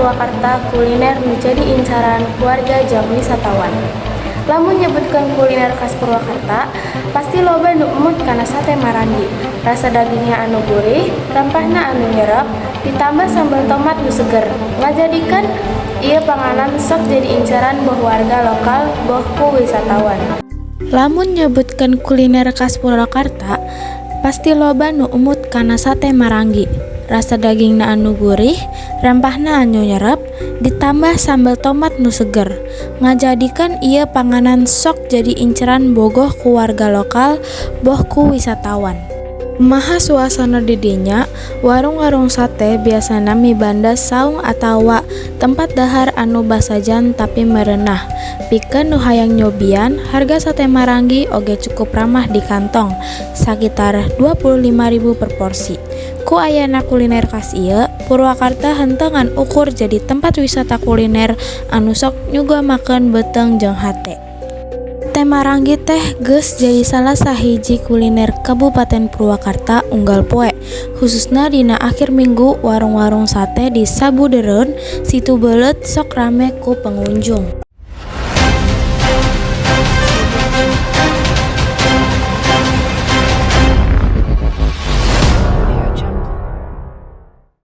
Purwakarta, kuliner nu jadi incaran warga jeung wisatawan. Lamun nyebutkeun kuliner khas Purwakarta, pasti loba nu emut kana sate maranggi. Rasa dagingna anu gurih, rempahna anu nyerep, ditambah sambal tomat nu seger, ngajadikeun ieu panganan sok jadi incaran boh warga lokal boh ku wisatawan. Lamun nyebutkeun kuliner khas Purwakarta, pasti loba nu emut kana sate maranggi. Rasa dagingna anu gurih, rempahna anu nyerep, ditambah sambal tomat nu seger, ngajadikeun ieu panganan sok jadi inceran bogoh ku warga lokal boh ku wisatawan. Kumaha suasana di dinya? Warung-warung sate biasana mibanda saung atawa tempat dahar anu basajan tapi merenah. Pikeun nu hayang nyobian, harga sate maranggi oge cukup ramah di kantong, sakitar 25.000 per porsi. Ku ayana kuliner khas ieu, Purwakarta henteu ngan ukur jadi tempat wisata kuliner anu sok nyugemakeun beuteung jeung hate. Sate maranggi teh geus jadi salah sahiji kuliner Kabupaten Purwakarta unggal poe, khususna dina akhir minggu warung-warung sate di sabudeureun Situ Beuleut sok rame ku pengunjung.